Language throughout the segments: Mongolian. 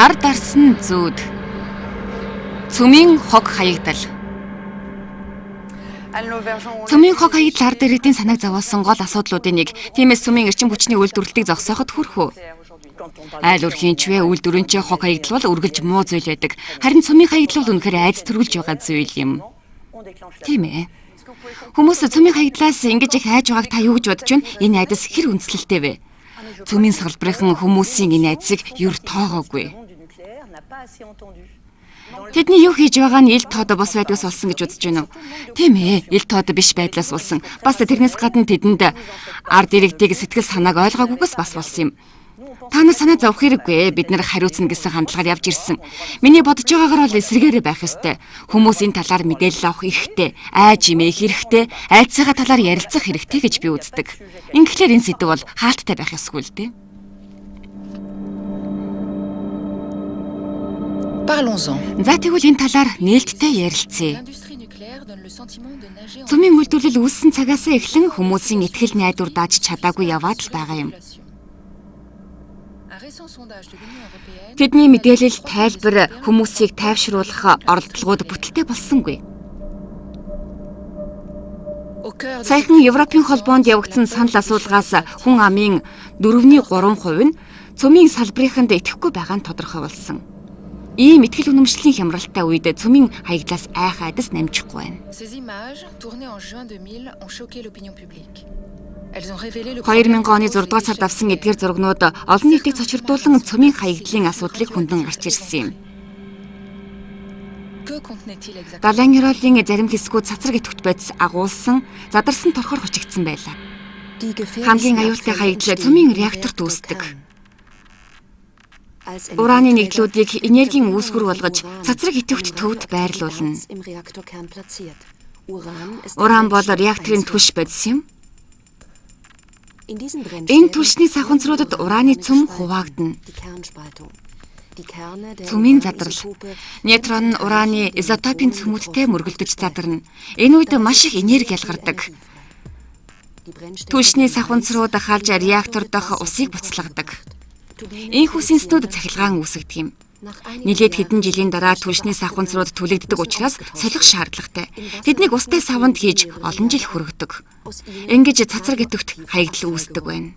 Хар дарсан зүүд. Цөмийн хог хаягдал. Цөмийн хог хаягдал ард иргэдийн санааг зовоосон гол асуудлуудын нэг. Тиймээс цөмийн эрчим хүчний үйлдвэрлэлийг зогсооход хүрхүү. Айл өрхийн чвэ үйлдвэрэнчээ хог хаягдал бол үргэлж муу зүйл байдаг. Харин цөмийн хаягдал бол үнэхээр айц төрүүлж байгаа зүйл юм. Тийм ээ. Хүмүүс цөмийн хаягдлаас ингэж их айж байгааг та юу гэж бодож байна? Энэ айдас хэр үндслэлтэй вэ? Цөмийн салбарын хүмүүсийн энэ айдсыг ер тоогоогүй. Тэдний юу хийж байгаа нь ил тод бос байдгаас болсон гэж үзэж байна уу? Тийм ээ, ил тод биш байдлаас болсон. Бас тэрнээс гадна тэдэнд ард иргэдийг сэтгэл санааг ойлгоогүйгээс бас болсон юм. Та нар санаа зовх хэрэггүй. Бид нар хариуцна гэсэн хандлагаар явж ирсэн. Миний бодож байгаагаар бол эсрэгээрээ байх ёстой. Хүмүүс энэ талаар мэдээлэл авах эрхтэй, айж имээх хэрэгтэй, айдсынхаа талаар ярилцах хэрэгтэй гэж би үздэг. Ингэхлээр энэ сэдэв бол хаалттай байх ёсгүй л дээ. За тэгвэл энэ талаар нээлттэй ярилцъя. Цөмийн үйлдвэрлэл үүссэн цагаас эхлэн хүмүүсийн итгэл найдвар дааж чадаагүй яваад л байгаа юм. Тэдний мэдээлэл, тайлбар хүмүүсийг тайвшруулах оролдлогууд бүтэлтэй болсонгүй. Саяхан Европын холбоонд явагдсан санал асуулгаас хүн амын 4.3% нь цөмийн салбарынханд итгэхгүй байгаа нь тодорхой болсон. Ийм итгэл үнэмшлийн хямралтай үед цөмийн хаягдлаас айх айдас намжихгүй байна. 2000 оны 6 дугаар сард авсан эдгээр зурагнууд олон нийтийг цочирдуулан цөмийн хаягдлын асуудлыг хүндэн гарч ирсэн юм. Далайн ёроолын зарим хэсгүүд цацраг идэвхт бодис агуулсан, задарсан торхоор хүчигдсэн байлаа. Хамгийн аюултай хаягдал цөмийн реакторт үүсдэг. Ураны нэгдлүүдийг энергийн үүсгэр болгож цацраг идэвхт төвд байрлуулна. Уран бол реакторын түлш бодис юм. Энэ түлшний савханцруудад ураны цөм хуваагдана. Цөмийн задрал. Нейтрон нь ураны изотопын цөмүүдтэй мөргөлдөж задарна. Энэ үед маш их энерги ялгардаг. Түлшний савханцрууд халж реактор дахь усыг буцалгадаг. Энэхүү сэнснүүд цахилгаан үүсгэдэг юм. Нилээд хэдэн жилийн дараа түлшний савханцрууд түлэгддэг учраас солих шаардлагатай. Тэднийг устай саванд хийж олон жил хөрөгдөг. Ингэж цацраг идэвхт хаягдал үүсдэг байна.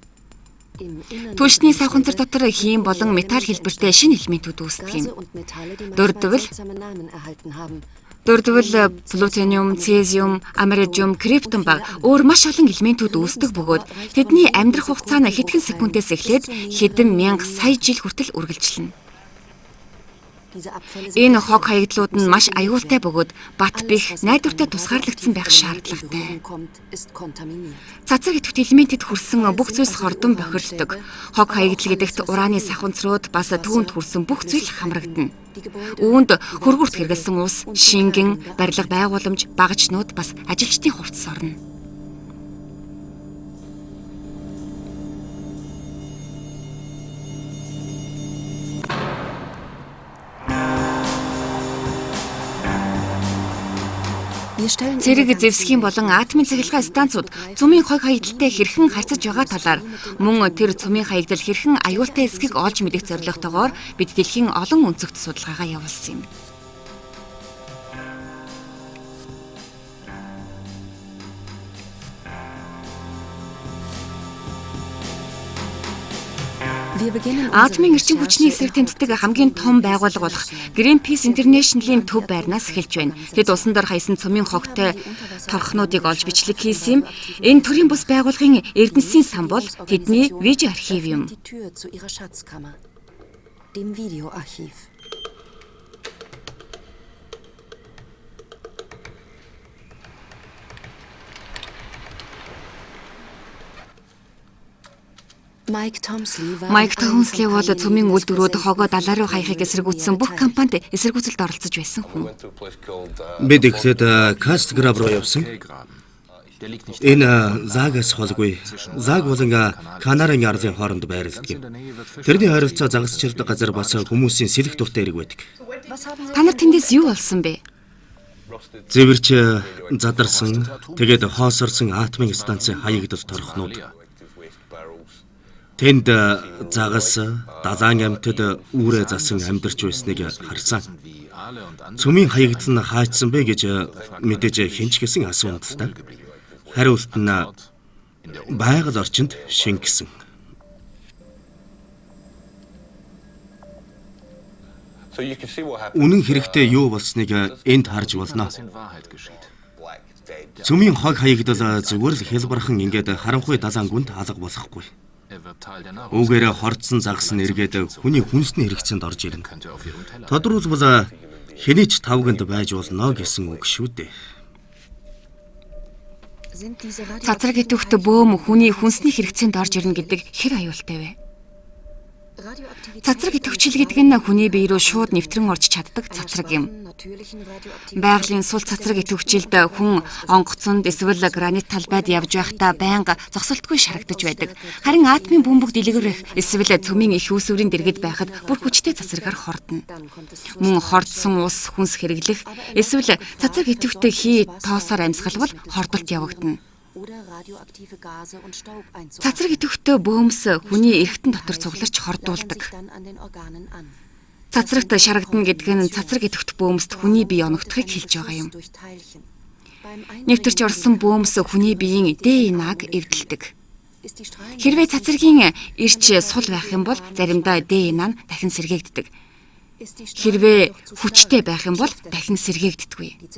Түлшний савханцар дотор хим болон металл хэлбэртэй шинэ элементүүд үүсдэг юм. Дурдвал плутониум, цезиум, америдиум, криптон ба өөр маш олон элементүүд үүсдэг бөгөөд тэдний амьдрах хугацаа нь хэдхэн секундээс эхлээд хэдэн мянга сая жил хүртэл үргэлжилнэ. Энэ хог хаягдлууд нь маш аюултай бөгөөд бат бэх найдвартай тусгаарлагдсан байх шаардлагатай. Цацраг идэвхт элементэд хүрсэн бүх зүйлс хордон бохирддог. Хог хаягдал гэдэгт ураны савханцрууд бас түүнд хүрсэн бүх зүйл хамрагдана. Үүнд хөргөрт хэрэгэлсэн ус, шингэн, барилга байгууламж, багажнууд бас ажилчдын хувцас орно. Цэрэг зэвсгийн болон атомын цахилгаан станцууд цөмийн хог хаягдaltaй хэрхэн харьцаж байгаа талаар мөн тэр цөмийн хаягдал хэрхэн аюултай эсхийг олж мэдэх зорилготойгоор бид дэлхийн олон өнцөгт судалгаагаа явуулсан юм. Атомын эрчим хүчний эсрэг тэмцдэг хамгийн том байгууллага болох Greenpeace International-ийн төв байрнаас эхэлж байна. Тэд усан дор хаясан цөмийн хогтой торхнуудыг олж бичлэг хийсэн юм. Энэ төрийн бус байгууллагын Эрдэнэсийн сан бол тэдний видео архив юм. Майк Томсли бол цөмийн үйлдвэрүүд хогоо далай руу хаяхыг эсэргүүцсэн бүх компанид эсэргүүцэлд оролцож байсан хүн. Бид эхлээд Кастграб руу явсан. Энэ Загас холгүй. Заг болон Канарын арлын хооронд байрладаг юм. Тэрний ойролцоо загасчилдаг газар бас хүмүүсийн сэлэх дуртай эрэг байдаг. Та нар тэндээс юу олсон бэ? Зэвэрч задарсан, тэгээд хоосорсон атомын станцын хаягдал торхнууд. Тэнд загас далайн амьтад үүрээ засан амьдарч байсныг харсан. Цөмийн хаягдал нь хаачсан бэ гэж мэдээж хэн ч гэсэн асууна л та. Хариулт нь байгаль орчинд шингэсэн. Үнэн хэрэгтээ юу болсныг энд харж болно. Цөмийн хог хаягдал зүгээр л хялбархан ингээд харанхуй далайн гүнд алга болохгүй. Үүгээрээ хордсон загас нь эргээд хүний хүнсний хэрэгцээнд орж ирнэ. Тодруулбал хэний ч тавганд байж болно гэсэн үг шүү дээ. Цацраг идэвхт бөөм хүний хүнсний хэрэгцээнд орж ирнэ гэдэг хэр аюултай вэ? Цацраг идэвхжил гэдэг нь хүний бие рүү шууд нэвтрэн орж чаддаг цацраг юм. Байгалийн сул цацраг идэвхжилд хүн онгоцонд эсвэл гранит талбайд явж байхдаа байнга зогсолтгүй шарагдаж байдаг. Харин атомын бөмбөг дэлгэрэх эсвэл цөмийн их үүсвэрийн дэргэд байхад бүр хүчтэй цацрагаар хордоно. Мөн хордсон ус хүнс хэрэглэх эсвэл цацраг идэвхтэй хий тоосоор амьсгалбал хордолт явагдана. Цацраг идэвхтэй бөөмс хүний эргэтэн дотор цугларч хордуулдаг. Цацрагт шарагдана гэдэг нь цацраг идэвхт бөөмст хүний бие оногдохыг хэлж байгаа юм. Нэвтэрч орсон бөөмс хүний биеийн ДНА-г эвдэлдэг. Хэрвээ цацрагийн эрч сул байх юм бол заримдаа ДНА нь дахин сэргээгддэг. Хэрвээ хүчтэй байх юм бол дахин сэргээгддэггүй.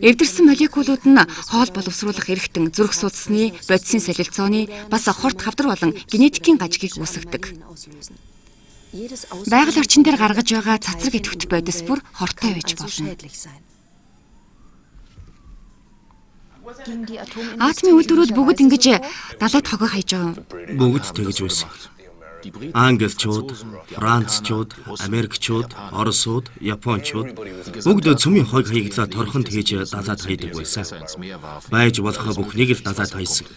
Эвдэрсэн молекулууд нь хоол боловсруулах эргэтэн, зүрх судасны, бодисын солилцооны, бас хорт хавдар болон генетикийн гажгийг үүсгэдэг. Байгаль орчин дээр гаргаж байгаа цацраг идэвхт бодис бүр хортой байж болно. Атомын үйлдвэрүүд бүгд ингэж далайд хогоо хайж байгаа юм. Бүгд тэгж байсан. Англичууд, Францчууд, Америкчууд, Оросууд, Япончууд бүгд цөмийн хог хаягдлаа торхонд хийж далайд хайдаг байсан. Байж болох бүхнийг л далайд хайсан.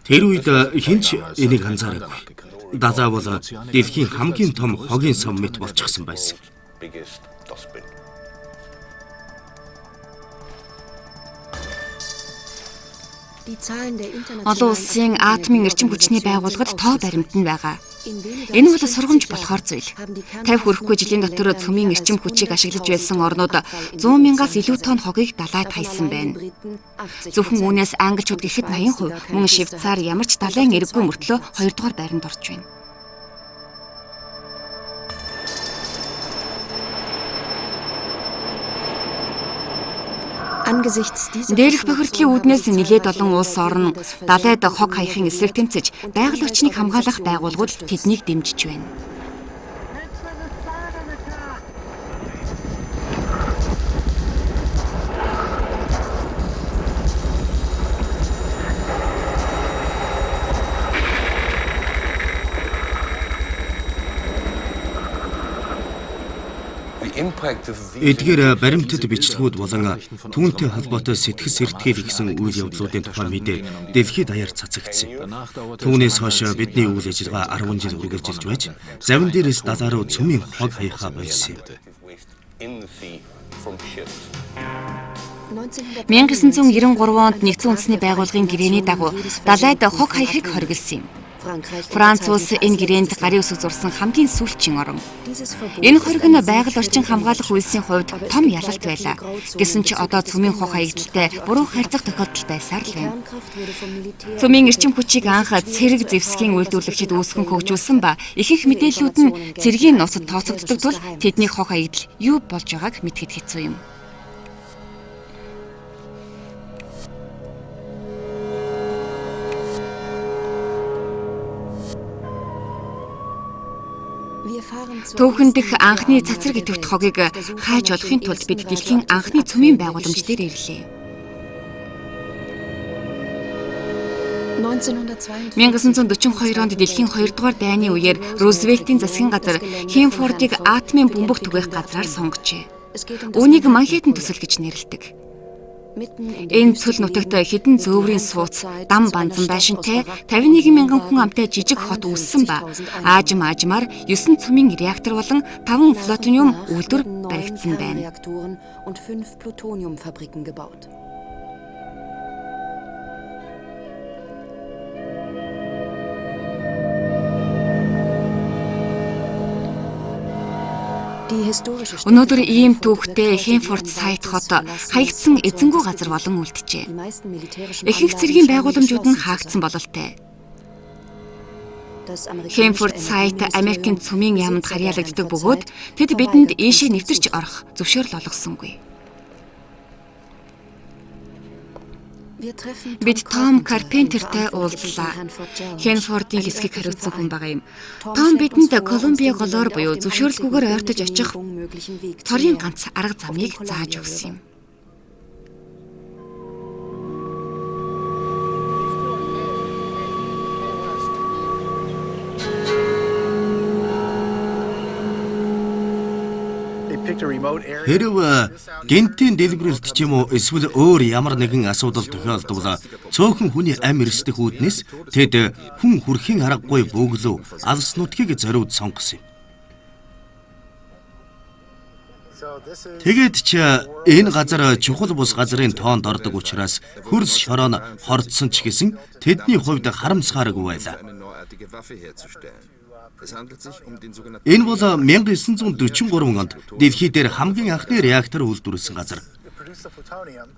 Тэр үед хэн ч энийг анзаараагүй. Далай бол дэлхийн хамгийн том хогийн сум мэт болчихсон байсан. Олон улсын атомын эрчим хүчний байгууллагад тоо баримт нь байгаа. Энэ бол сургамж болохоор зүйл. 50 хүрэхгүй жилийн дотор цөмийн эрчим хүчийг ашиглаж байсан орнууд 100 мянгаас илүү тонн хогийг далайд хайсан байна. Зөвхөн үүнээс англичууд гэхэд 80%, мөн Швейцар ямар ч далайн эрэггүй мөртлөө 2 дугаар байранд орж байна. Дээрх бохирдлын үүднээс нэлээд олон улс орн далайд хог хаяхын эсрэг тэмцэж, байгаль орчныг хамгаалах байгууллагууд тэднийг дэмжиж байна. Эдгээр баримтат бичлэгүүд болон түүнтэй холбоотой сэтгэл сэртгэл гэсэн үйл явдлуудын тухай мэдээ дэлхийд даяар цацагдсан юм. Түүнээс хойш бидний үйл ажиллагаа 10 жил үргэлжилж байж, завин дээрээс далай руу цөмийн хог хаяхаа болсон юм. 1993 онд Нэгдсэн Үндэсний Байгууллагын гэрээний дагуу далайд хог хаяхыг хориглосон юм. Франц улс энэ гэрээнд гарын үсэг зурсан хамгийн сүүлчийн орон. Энэ хориг нь байгаль орчин хамгаалах үйлсийн хувьд том ялалт байлаа. Гэсэн ч одоо цөмийн хог хаягдaltaй буруу харьцах тохиолдол байсаар л байна. Цөмийн эрчим хүчийг анх цэрэг зэвсгийн үйлдвэрлэгчид үүсгэн хөгжүүлсэн ба ихэнх мэдээллүүд нь цэргийн нууцад тооцогддог тул тэдний хог хаягдал юу болж байгааг мэдэхэд хэцүү юм. Түүхэн дэх анхны цацраг идэвхт хогийг хайж олохын тулд бид дэлхийн анхны цөмийн байгууламж дээр ирлээ. 1942 онд дэлхийн 2 дугаар дайны үеэр Рузвельтийн засгийн газар Хемфордыг атомын бөмбөг түгээх газраар сонгожээ. Үүнийг Манхэттен төсөл гэж нэрлэдэг. Энэ цөл нутагт хэдэн зөөврийн сууц, дам банзан байшинтай 51 мянган хүн амтай жижиг хот үүссэн ба аажим аажмаар 9 цөмийн реактор болон 5 плутониум үйлдвэр баригдсан байна. Өнөөдөр ийм түүхтэй Хэнфорд Сайт хот хаягдсан эзэнгүй газар болон үлджээ. Ихэнх цэргийн байгууламжууд нь хаагдсан бололтой. Хэнфорд Сайт Америкийн цөмийн яамд харьяалагддаг бөгөөд тэд бидэнд ийшээ нэвтэрч орох зөвшөөрөл олгосонгүй. Бид Том Карпентертэй уулзлаа. Хэнфордын хэсгийг хариуцсан хүн байгаа юм. Том бидэнд Колумбиа голоор буюу зөвшөөрөлгүйгээр ойртож очих цорын ганц арга замыг зааж өгсөн юм. Хэрв гэнэтийн дэлгэрэлт ч юм уу эсвэл өөр ямар нэгэн асуудал тохиолдвол цөөхөн хүний амь эрсдэх үүднээс тэд хүн хүрэхийн аргагүй бөглөө алс нутгийг зориуд сонгосон юм. Тэгээд ч энэ газар чухал бус газрын тоонд ордог учраас хөрс шороо нь хордсон ч гэсэн тэдний хувьд харамсахааргүй байлаа. Энэ бол 1943 онд дэлхий дээр хамгийн анхны реактор үйлдвэрлэсэн газар.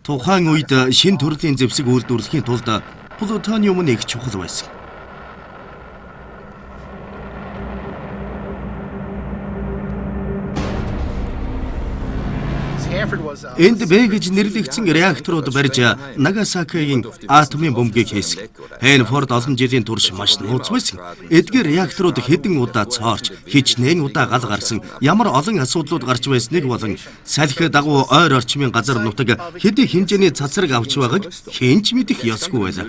Тухайн үед шинэ төрлийн зэвсэг үйлдвэрлэхийн тулд плутониум нь их чухал байсан. Энд Б гэж нэрлэгдсэн реакторууд барьж Нагасакигийн атомын бөмбөгийг хийсэн. Хэнфорд олон жилийн турш маш нууц байсан. Эдгээр реакторууд хэдэн удаа цоорч, хичнээн удаа гал гарсан, ямар олон асуудлууд гарч байсныг болон салхи дагуу ойр орчмын газар нутаг хэдий хэмжээний цацраг авч байгааг хэн ч мэдэх ёсгүй байлаа.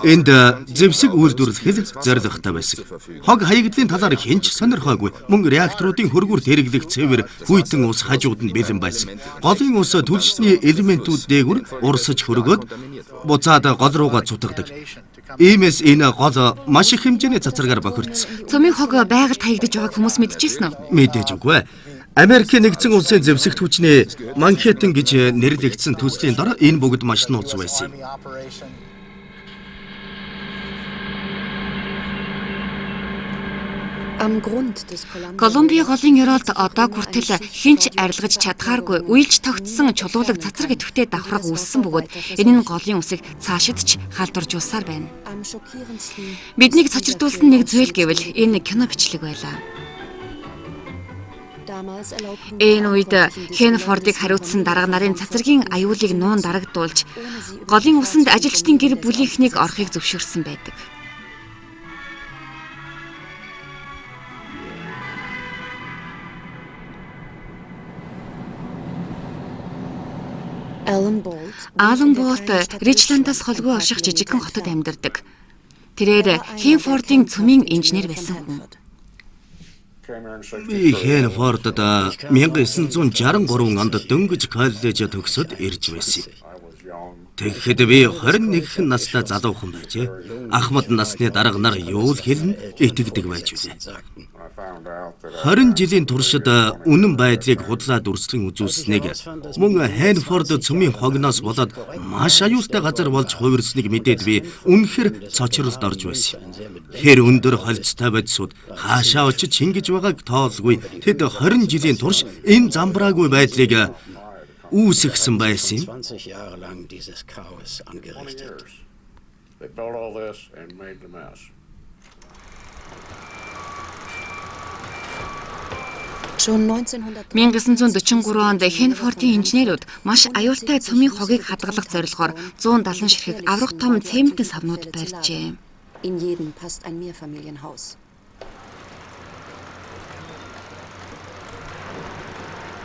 Энд зэвсэг үйлдвэрлэх л зорилготой байсан. Хог хаягдлын талаар хэн ч сонирхоогүй. Мөн реакторуудын хөргүүрт хэрэглэх цэвэр хүйтэн ус хажууд нь бэлэн байсан. Голын ус түлшний элементүүд дээгүр урсаж хөргөөд буцаад гол руугаа цутгадаг. Иймээс энэ гол маш их хэмжээний цацрагаар бохирдсон. Цөмийн хог байгальд хаягдаж байгааг хүмүүс мэдчихсэн үү? Мэдээж үгүй. Америкийн нэгдсэн улсын зэвсэгт хүчний Манхэттен гэж нэрлэгдсэн төслийн дор энэ бүгд маш нууц байсан юм. Колумбиа голын ёроолд одоо хүртэл хэн ч арилгаж чадхааргүй уйлж тогтсон чулуулаг цацраг идэвхтэй давхарга үүссэн бөгөөд энэ нь голын усыг цаашид ч халдваржуулсаар байна. Биднийг цочирдуулсан нэг зүйл гэвэл энэ кино бичлэг байлаа. Энэ үед Хэнфордыг хариуцсан дарга нарын цацрагийн аюулыг нуун дарагдуулж голын усанд ажилчдын гэр бүлийнхнийг орохыг зөвшөөрсөн байдаг. Алан Болт Ричландаас холгүй орших жижигхэн хотод амьдардаг. Тэрээр Хэнфордын цөмийн инженер байсан хүн. Би Хэнфордод 1963 онд дөнгөж коллеж төгсөөд ирж байсан юм. Тэгэхэд би 21 настай залуухан байжээ. Ахмад насны дарга нар юу л хэлнэ итгэдэг байж билээ. 20 жилийн туршид үнэн байдлыг худлаа дүрслэн үзүүлсэнийг мөн Хэнфорд цөмийн хогноос болоод маш аюултай газар болж хувирсныг мэдээд би үнэхээр цочролд орж байсан юм. Хэр өндөр холцтой бодисууд хаашаа очиж шингэж байгааг тоолгүй тэд 20 жилийн турш энэ замбраагүй байдлыг үүсгэсэн байсан юм. 20 Jahre lang dieses Chaos angerichtet. They built all this and made the mess. Schon 1943 1943 онд Хэнфордын инженерүүд маш аюултай цөмийн хогийг хадгалах зорилгоор 170 ширхэг аврах том цементийн савнууд барьжээ. In jeden passt ein Mehrfamilienhaus.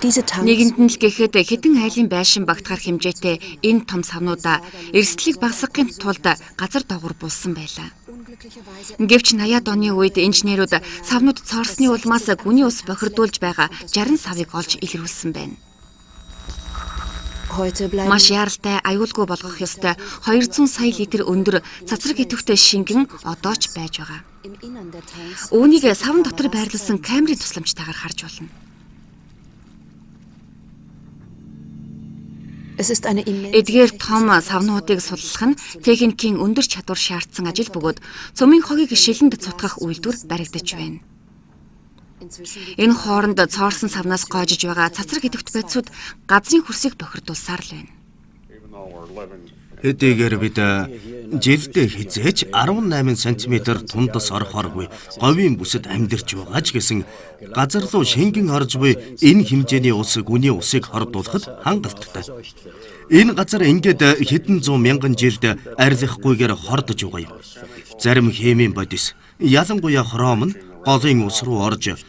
Diese Tanks Нэгэнд нь л гэхэд хэдэн айлын байшин багтахаар хэмжээтэй энэ том савнуудаа эрсдлийг багасгахын тулд газар доогуур булсан байлаа. unglücklicherweise Гэвч 80-аад оны үед инженерүүд савнууд цоорсны улмаас гүний ус бохирдуулж байгаа 60 савыг олж илрүүлсэн байна. heute bleiben Маш яаралтай аюулгүй болгох ёстой 200 сая литр өндөр цацраг идэвхтэй шингэн одоо ч байж байгаа. im Innern der Tanks Үүнийг савн дотор байрлуулсан камерын тусламжтайгаар харж болно. Es ist eine immense Эдгээр том савнуудыг суллах нь техникийн өндөр чадвар шаардсан ажил бөгөөд цөмийн хогийг шилэнд цутгах үйлдвэр баригдаж байна. Энэ хооронд цоорсон савнаас гойжиж байгаа цацраг идэвхт бодисууд газрын хөрсийг бохирдуулсаар л байна. Хэдийгээр бид жилдээ хэзээ ч 18 см тундас орохооргүй говийн бүсэд амьдарч байгаа ч гэсэн газар руу шингэн орж буй энэ хэмжээний ус гүний усыг хордуулахад хангалттай. Энэ газар ингээд хэдэн зуун мянган жилд арилгахгүйгээр хордож байгаа юм. Зарим химийн бодис, ялангуяа хром нь голын ус руу орж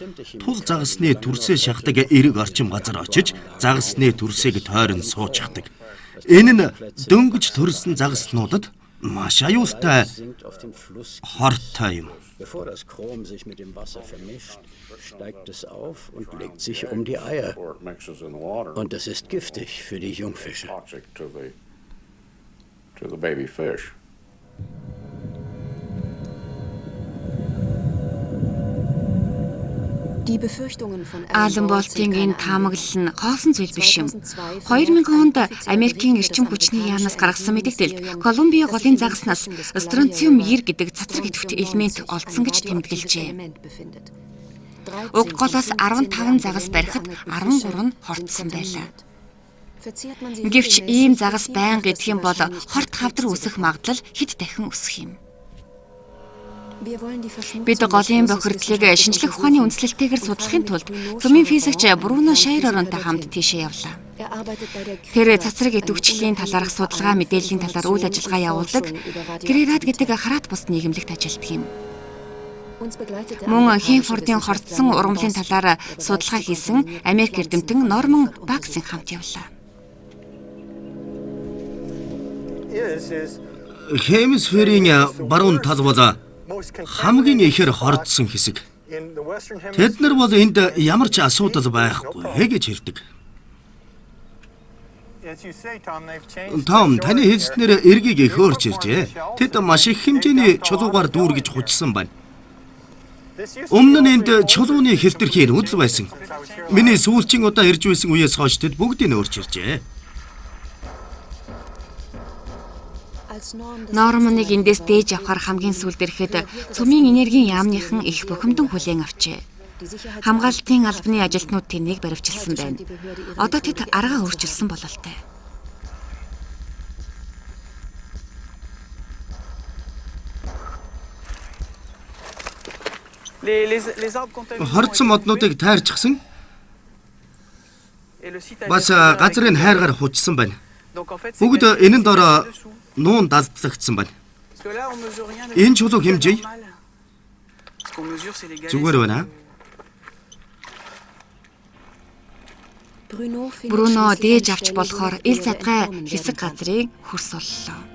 тул загасны төрсөө шахдаг эрэг орчим газар очиж загасны төрсийг тойрон суучхдаг. Энэ нь дөнгөж төрсөн загаснуудад маш аюултай хортой юм. Bevor das Chrom sich mit dem Wasser vermischt, steigt es auf und legt sich um die Eier. Und das ist giftig für die Jungfische. To the baby fish. Алан Болтын энэ таамаглал нь хоосон зүйл биш юм. 2000 онд Америкийн эрчим хүчний яамнаас гаргасан мэдээлэлд Колумбия голын загаснаас стронциум 90 гэдэг цацраг идэвхт элемент олдсон гэж тэмдэглэжээ. Уг голоос 15 загас барихад 13 нь хортсон байлаа. Гэвч ийм загас байнга идэх юм бол хорт хавдар үүсэх магадлал хэд дахин өсөх юм. Бид голын бохирдлыг шинжлэх ухааны үндэслэлтэйгээр судлахын тулд цөмийн физикч Бруно Шайроронтой хамт тийшээ явлаа. Тэр цацраг идэвхжлийн талаарх судалгаа мэдээллийн талаар үйл ажиллагаа явуулдаг Крирад гэдэг хараат бус нийгэмлэгт ажилладаг юм. Мөн Хенфордын хордсон ургамлын талаар судалгаа хийсэн Америк эрдэмтэн Норман Баксын хамт явлаа. Хемисферийн баруун тал бол хамгийн ихээр хордсон хэсэг. Тэд нар бол энд ямар ч асуудал байхгүй гэж хэлдэг. Том, таны хэлснээр эргийг их өөрчилжээ. Тэд маш их хэмжээний чулуугаар дүүргэж хучсан байна. Өмнө нь энд чулууны хилтерхийн үдл байсан. Миний сүүлчийн удаа ирж байсан үеэс хойш тэд бүгдийг нь өөрчилжээ. Норманыг эндээс дээж авахар хамгийн сүүлд ирэхэд цөмийн энергийн яамныхан их бухимдан хүлээн авчээ. Хамгаалтын албаны ажилтнууд тэнийг баривчилсан байна. Одоо тэд аргаа өөрчилсөн бололтой. Хордсон моднуудыг тайрчихсан. Бас газрын хайргаар хучсан байна. Бүгд энэн дор нуун далдлагдсан байна. Энэ чулууг хэмжээ. Зүгээр байна. Бруно дээж авч болохоор ил задгай хэсэг газрын хөрс оллоо.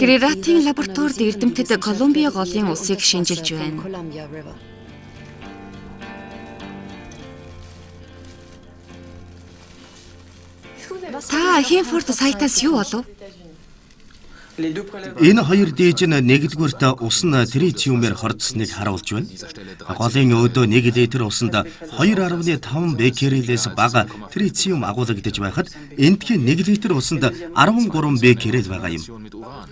Грератын лабораторид эрдэмтэд Колумбия голын усыг шинжилж байна. Та Хенфорд сайтаас юу олов? Энэ хоёр дээж нь нэгдүгüүрт ус нь тритиумээр хордсныг харуулж байна. Голын өөдөө 1 литр усанд 2.5 беккерелээс бага тритиум агуулгадаж байхад эндхийн 1 литр усанд 13 беккерел байгаа юм.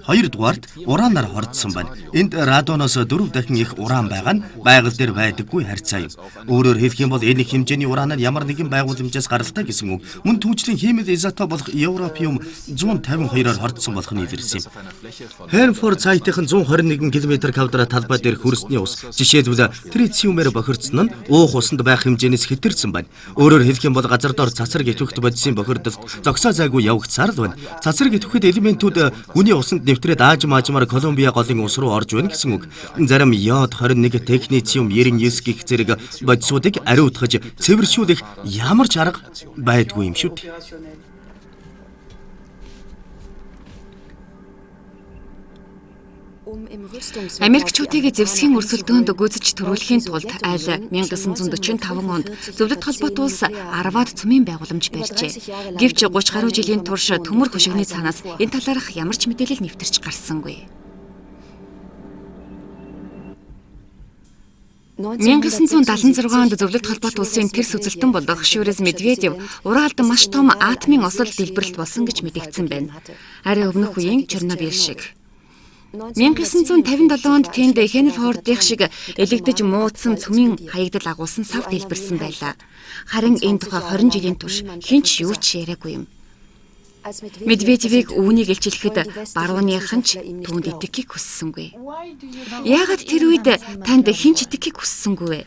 Хоёрдугаарт ураанаар хордсон байна. Энд радоноос 4 дахин их уран байгаа нь байгаль дээр байдаггүй харьцаа юм. Өөрөөр хэлэх юм бол энэ хэмжээний уран нь ямар нэгэн байгууламжаас гаралтай гэсэн үг. Мөн түүжлийн химэл изотоп болох европиум 152-оор хордсон болох нь илэрсэн юм. Хернфорд сайтын 121 км квадрат талбай дээр хөрсний ус жишээлбэл тритиумээр бохирдсон нь уух усанд байх хэмжээнээс хэтэрсэн байна. Өөрөөр хэлэх юм бол газар дор цацраг идэвхт бодисын бохирдолд зогсоо зайгүй явагдсаар л байна. Цацраг идэвхт элементүүд гүний усанд нэвтрээд аажим аажмаар Колумбия голын ус руу орж байна гэсэн үг. Зарим йод 21, технециум 99 гэх зэрэг бодисуудыг ариутгаж цэвэршүүлэх ямар ч арга байдгүй юм шүү дээ. Америкчуудыг зэвсгийн өрсөлдөөнд гүйцэж төрүүлэхийн тулд айл 1945 онд Зөвлөлт холбоот улс 10-аад цөмийн байгууламж барьжээ. Гэвч 30 гаруй жилийн турш төмөр хөшигний цаанаас энэ талаарх ямар ч мэдээлэл нэвтэрч гарсангүй. 1976 онд Зөвлөлт холбоот улсын тэр сүзэлтэн болох Шүрес Медведев Уралд маш том атомын осол дэлбэрэлт болсон гэж мэдэгдсэн байна. Арай өмнөх үеийн Чернобыль шиг. 1957 онд тэнд Хенфордын шиг элэгдэж муудсан цөмийн хаягдал агуулсан сав дэлбэрсэн байлаа. Харин энэ тухай 20 жилийн турш хэн ч юу ч яриаггүй юм. Медведевийг үүнийг илчлэхэд барууныхан ч түүнд итгэхийг хүссэнгүй. Яагаад тэр үед танд хэн ч итгэхийг хүссэнгүй вэ?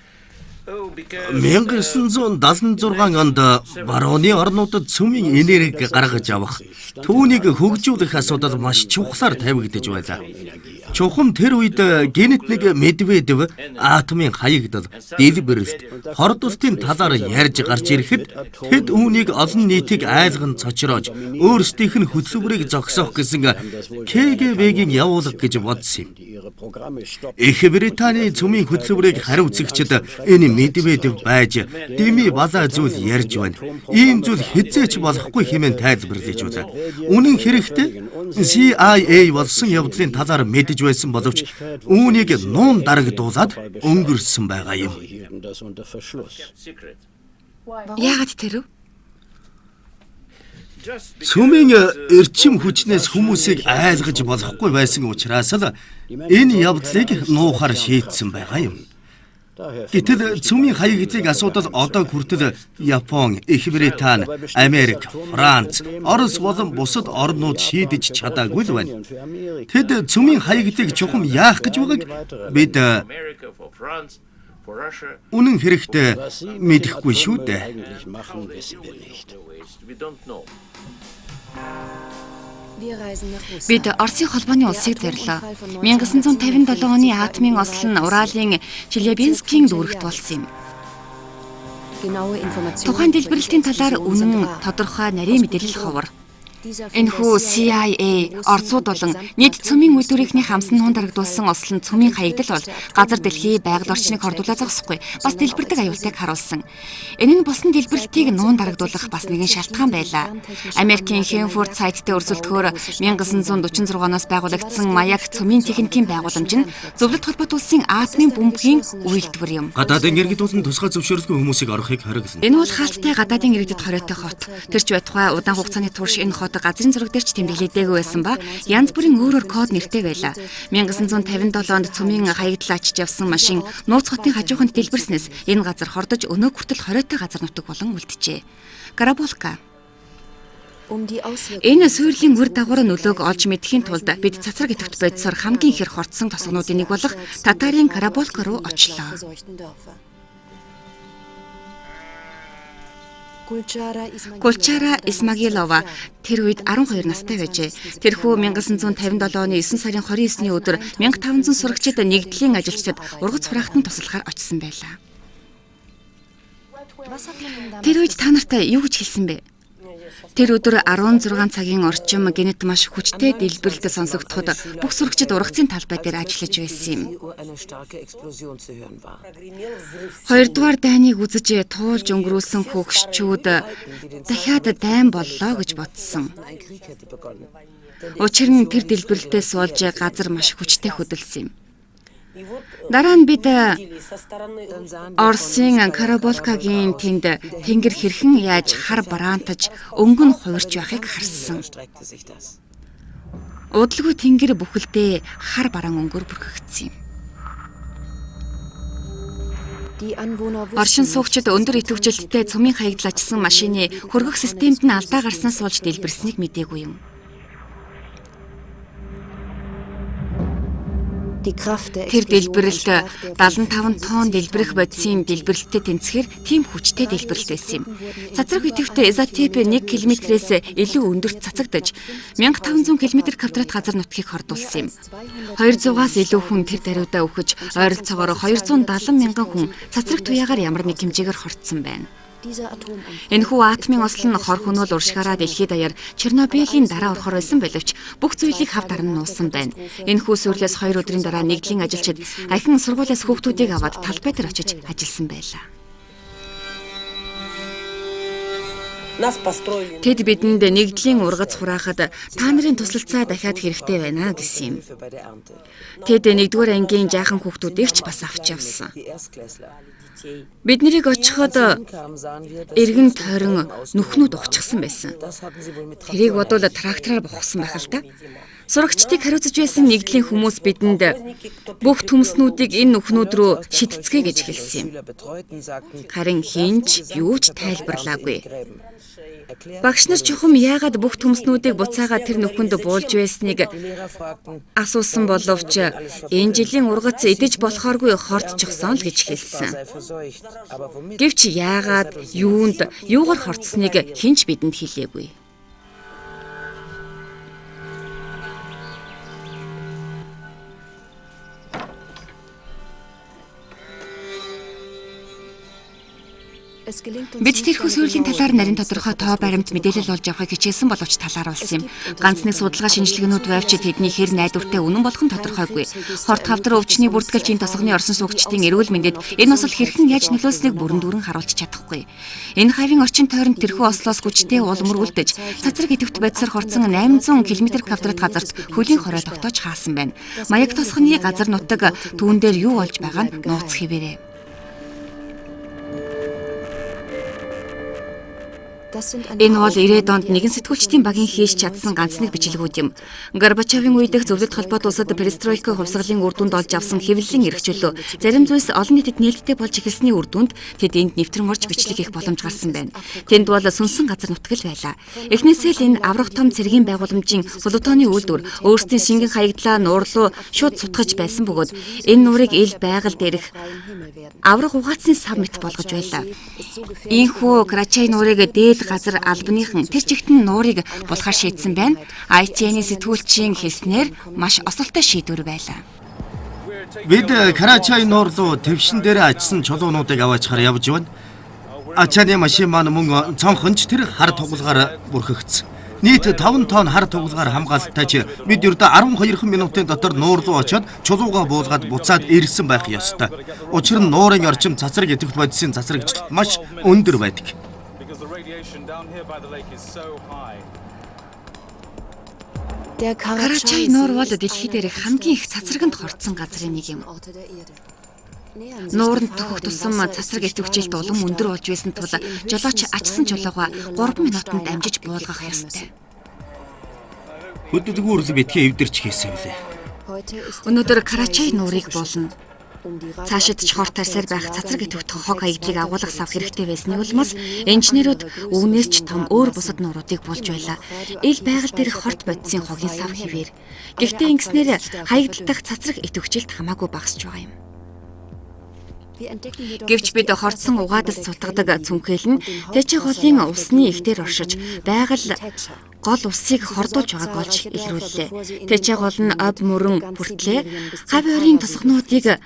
1976 онд барууны орнуудад цөмийн энерги гаргаж авах, түүнийг хөгжүүлэх асуудал маш чухлаар тавигдаж байлаа. Чухам тэр үед гэнэт нэг Медведев атомын хаягдал, дэлбэрэлт, хордолтын талаар ярьж гарч ирэхэд тэд үүнийг олон нийтийг айлган цочроож өөрсдийнх нь хөтөлбөрийг зогсоох гэсэн КГБ-гийн явуулга гэж бодсон юм. Их Британий цөмийн хөтөлбөрийг хариуцагчид энэ Медведев байж деми балаа зүйл ярьж байна. Ийм зүйл хэзээ ч болохгүй хэмээн тайлбарлаж байлаа. Үнэн хэрэгтээ CIA болсон явдлын талаар мэдэж байсан боловч үүнийг нуун дарагдуулаад өнгөрсөн байгаа юм. Яагаад тэрв? Цөмийн эрчим хүчнээс хүмүүсийг айлгаж болохгүй байсан учраас л энэ явдлыг нуухаар шийдсэн байгаа юм. Гэтэл цөмийн хаягдлыг асуудал одоо хүртэл Япон, Их Британи, Америк, Франц, Орос болон бусад орнууд шийдэж чадаагүй л байна. Тэд цөмийн хаягдлыг чухам яах гэж байгааг бид үнэн хэрэгтээ мэдэхгүй шүү дээ. Бид Оросын холбооны улсыг зорилоо. 1957 оны атомын осол нь Уралын Челябинскийн дүүрэгт болсон юм. Тухайн дэлбэрэлтийн талаар үнэн тодорхой нарийн мэдээлэл ховор. Энэхүү CIA, Оросууд болон нийт цөмийн үйлдвэрийнхний хамсан нуун дарагдуулсан осол нь цөмийн хаягдал бол газар дэлхий байгаль орчныг хордуулаа зогсохгүй бас дэлбэрдэг аюултайг харуулсан. Энэ нь болсон дэлбэрэлтийг нуун дарагдуулах бас нэгэн шалтгаан байлаа. Америкийн Хенфорд сайттай өрсөлдөхөөр 1946 оноос байгуулагдсан Маяк цөмийн техникийн байгууламж нь Зөвлөлт холбоот улсын атомын бөмбөгийн үйлдвэр юм. Гадаадын иргэд болон тусгай зөвшөөрлгүй хүмүүсийг орохыг хориглоно. Энэ бол хаалттай гадаадын иргэдэд хориотой хот. Тэр ч байтугай удаан хугацааны турш энэ хот газрын зураг дээр ч тэмдэглэгдээгүй байсан ба янз бүрийн өөр өөр код нэртэй байлаа. 1957 онд цөмийн хаягдал ачиж явсан машин нууц хотын хажууханд дэлбэрснээс энэ газар хордож өнөө хүртэл хориотой газар нутаг болон үлджээ. Карабулка. Энэ сүйрлийн үр дагавар нөлөөг олж мэдэхийн тулд бид цацраг идэвхт бодисоор хамгийн ихээр хордсон тосгонуудын нэг болох Татарын Карабулка руу очлоо. Гулчара Исмагилова тэр үед 12 настай байжээ. Тэрхүү 1957 оны 9 сарын 29-ний өдөр 1500 сурагчид нэгдлийн ажилчдад ургац хураахтан туслахаар очсон байлаа. Тэр үед та нартай юу гэж хэлсэн бэ? Тэр өдөр 16 цагийн орчим гэнэт маш хүчтэй дэлбэрэлт сонсогдоход бүх сурагчид ургацын талбай дээр ажиллаж байсан юм. Хоёрдугаар дайныг үзэж туулж өнгөрүүлсэн хөгшчүүд дахиад дайн боллоо гэж бодсон. Учир нь тэр дэлбэрэлтээс болж газар маш хүчтэй хөдөлсөн юм. Дараа нь бид Оросын Карабулкагийн тэнд тэнгэр хэрхэн яаж хар бараантаж өнгө нь хувирч байхыг харсан. Удалгүй тэнгэр бүхэлдээ хар бараан өнгөөр бүрхэгдсэн юм. Оршин суугчид өндөр идэвхжүүлэлттэй цөмийн хаягдал ачсан машины хөргөх системд нь алдаа гарснаас болж дэлбэрснийг мдээгүй юм. Тэр дэлбэрэлт 75 тонн дэлбэрэх бодисын дэлбэрэлттэй тэнцэхээр тийм хүчтэй дэлбэрэлт байсан юм. Цацраг идэвхтэй изотоп 1 км-ээс илүү өндөрт цацагдаж 1500 км квадрат газар нутгийг хордуулсан юм. 200-аас илүү хүн тэр даруйдаа үхэж, ойролцоогоор 270 мянган хүн цацраг туяагаар ямар нэг хэмжээгээр хорцсон байна. Энэхүү атомын осол нь хор хөнөөл уршгаараа дэлхийд даяар Чернобылийн дараа орохоор байсан боловч бүх зүйлийг хав даран нуусан байна. Энэхүү сүрлээс 2 өдрийн дараа нэгдлийн ажилчид ахин сургуулиас хүүхдүүдийг аваад талбай дээр очиж ажилласан байлаа. Тэд бидэнд нэгдлийн ургац хураахад та нарын туслалцаа дахиад хэрэгтэй байна гэсэн юм. Тэд 1-р ангийн жаахан хүүхдүүдийг ч бас авч явсан. Бид нарыг очиход эргэн тойрон нүхнүүд ухчихсан байсан. Тэрийг бодвол трактораар бухсан байх л та. Сурагчдыг хариуцаж байсан нэгдлийн хүмүүс бидэнд бүх төмснүүдийг энэ нүхнүүд рүү шидцгээе гэж хэлсэн юм. Харин хэн ч юу ч тайлбарлаагүй. Багш нар чухам яагаад бүх төмснүүдийг буцаагаад тэр нүхэнд буулж байсныг асуусан боловч энэ жилийн ургац идэж болохооргүй хортчихсон л гэж хэлсэн. Гэвч яагаад, юунд, юугаар хортсныг хэн ч бидэнд хэлээгүй. Бид тэрхүү сүйрлийн талаар нарийн тодорхой тоо баримт мэдээлэл олж авахыг хичээсэн боловч талааруулсан юм. Ганц нэг судалгаа шинжилгээнүүд байвч тэдний хэр найдвартай үнэн болох нь тодорхойгүй. Хорт хавдар өвчний бүртгэл чин тосгоны орсон суугчдын эрүүл мэндэд энэ осол хэрхэн яаж нөлөөлснийг бүрэн дүүрэн харуулж чадахгүй. Энэ хавийн орчин тойронд тэрхүү ослоос хүчтэй уул мөргөлдөж, цацраг идэвхт бодисоор хорцсон 800 км квадрат газарт хөлийн хорой тогтоож хаасан байна. Маяг тосгоны газар нутаг түүн дээр юу болж байгаа нь нууц хэвээрээ. Энэ бол 90-ад онд нэгэн сэтгүүлчдийн багийн хийж чадсан ганц нэг бичлэгүүд юм. Горбачовын үе дэх зөвлөлт холбоот улсад перестройка хувьсгалын үр дүнд олж авсан хэвлэлийн эрх чөлөө зарим зүйлс олон нийтэд нээлттэй болж эхэлсний үр дүнд тэд энд нэвтрэн орж бичлэг хийх боломж гарсан байна. Тэнд бол сүнсэн газар нутаг л байлаа. Эхнээсээ л энэ аврах том цэргийн байгууламжийн Плутоны үйлдвэр өөрсдийн шингэн хаягдлаа нуур руу шууд сутгаж байсан бөгөөд энэ нуурыг ил байгаль дээрх аврах угаацны сав мэт болгож байлаа. Ийхүү Карачай нуурыг дээд газар албаныхан тэр чигт нь нуурыг булахаар шийдсэн байна. ITN-ийн сэтгүүлчийн хэлснээр маш осолтой шийдвэр байлаа. Бид Карачай нуур руу твшин дээр ачсан чулуунуудыг аваачхаар явж байна. Ачааны машин маань мөн цонхонч тэр хар тугалгаар бүрхэгдсэн. Нийт 5 тонн хар тугалгаар хамгаалалттай ч бид ердөө 12 минутын дотор нуур руу очиод чулуугаа буулгаад буцаад ирсэн байх ёстой. Учир нь нуурын орчим цацраг идэвхт бодисын цацрагчлалт маш өндөр байдаг. Карачай нуур бол дэлхий дээрх хамгийн их цацраганд хорцсон газрын нэг юм. Нууранд төхөх тусам цацраг идэвхжилт улам өндөр болж байсан тул жолооч ачсан чулуугаа 3 минутанд амжиж буулгах ёстой. Хөдөлгүүр л битгий эвдэрч хийсэн билээ. Өнөөдөр Карачай нуурыг буулна. Цаашид ч хорт тарсаар байх цацраг идэвхт хог хаягдлыг агуулгах сав хэрэгтэй байсны улмаас инженерүүд үүнээс ч том өөр бусад нууруудыг булж байлаа. Ил байгаль дээрх хорт бодисын хогийн сав хэвээр. Гэхдээ ингэснээр хаягдaltaах цацраг идэвхжилт хамаагүй багасч байгаа юм. Гэвч бид хорцсон угаадас цутгадаг цүнхэл нь Тэчи голын усны ихтер оршиж байгаль гол усыг хордуулж байгааг олж илрүүллээ. Тэчи гол нь об мөрөн бүртлээ хав ойрын тосгонуудыг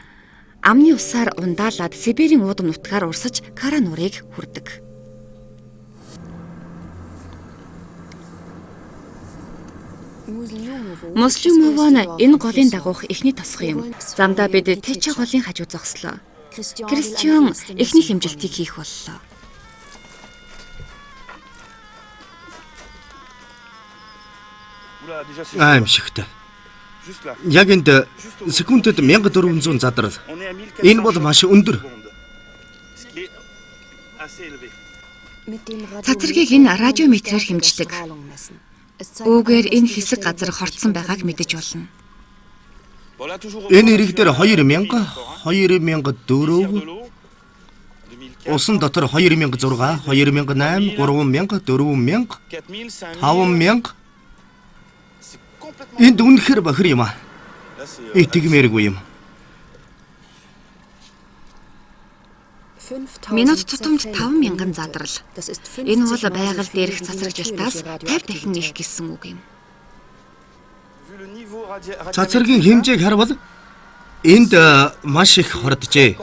амны усаар ундаалаад Сибирийн уудам нутгаар урсаж Кара нуурыг хүрдэг. Муслимово нь энэ голын дагуух эхний тосгон юм. Замдаа бид Тэчи голын хажуу зогслоо. Кристиан эхний хэмжилтийг хийх боллоо. Аимшигтай. Яг энд секундэд 1400 задрал. Энэ бол маш өндөр. Цацрагийг энэ радиометрээр хэмждэг. Үүгээр энэ хэсэг газар хорцсон байгааг мэдэж болно. Энэ эрэг дээр 2000, 2004, усан дотор 2006, 2008, 3000, 4000, 5000. Энд үнэхээр бохир юм аа. Итгэмээргүй юм. Минут тутамд 5000 задрал. Энэ бол байгаль дээрх цацрагжилтаас 50 дахин их гэсэн үг юм. Цацрагийн хэмжээг харвал энд маш их хорджээ.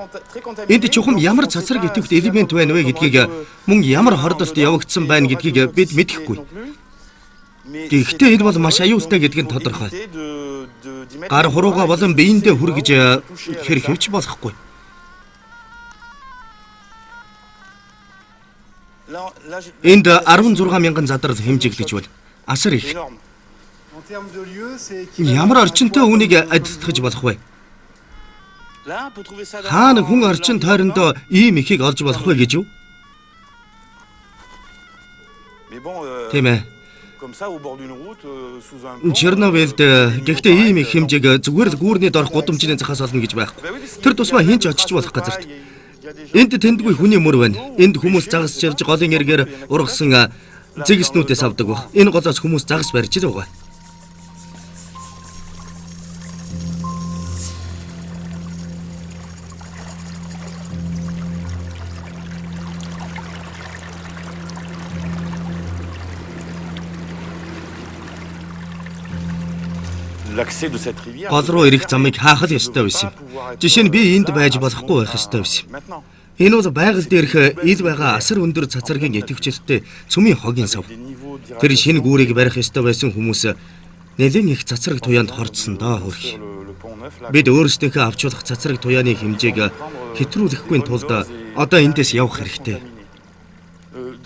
Энд чухам ямар цацраг идэвхт элемент байна вэ гэдгийг мөн ямар хордолт явагдсан байна гэдгийг бид мэдэхгүй. Гэхдээ энэ бол маш аюултай гэдг нь тодорхой. Гар хуруугаа болон биендээ хүргэж хэрхэвч болохгүй. Энд 16 мянган задрал хэмжиглэж байна. Асар их. Ямар орчинтой үүнийг адилтгаж болох вэ? Хаана хүн орчин тойрондоо ийм ихийг олж болох вэ гэж юу? Тийм ээ. Чернобыльд гэхдээ ийм их хэмжээг зүгээр л гүүрний дорх гудамжны захаас олно гэж байхгүй. Тэр тусмаа хэн ч очиж болох газарт. Энд тэндгүй хүний мөр байна. Энд хүмүүс загас чирж голын эргээр ургасан зэгснүүдээс авдаг баг. Энэ голоос хүмүүс загас барьж л байгаа. Гол руу ирэх замыг хаах л ёстой байсан юм. Жишээ нь би энд байж болохгүй байх ёстой байсан юм. Энэ бол байгаль дээрх ил байгаа асар өндөр цацрагийн идэвхжэлтэй цөмийн хогийн сав. Тэр шинэ гүүрийг барих ёстой байсан хүмүүс нэлээн их цацраг туяанд хорцсон доо хөрх. Бид өөрсдийнхөө авч болох цацраг туяаны хэмжээг хэтрүүлэхгүй тулд одоо эндээс явах хэрэгтэй.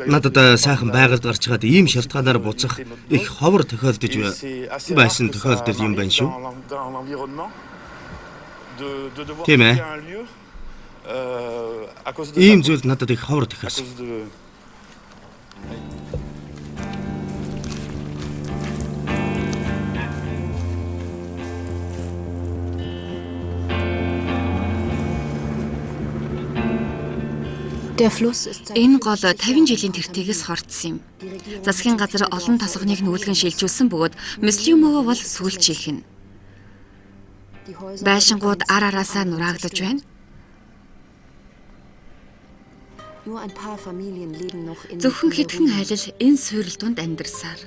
Надад сайхан байгальд гарчгаад ийм шалтгаанаар буцах их ховор тохиолдож байсан тохиолдол юм байна шүү. Тийм ээ. Ийм зүйл надад их ховор тохиосон. Энэ гол 50 жилийн тэртегээс хорцсон юм. Засгийн газар олон тосгоныг нүүлгэн шилжүүлсэн бөгөөд Мөслимова бол сүүлчийнх нь. Байшингууд ар араасаа нураагдаж байна. Зөвхөн хэдхэн айлал энэ суурил дунд амьдарсаар.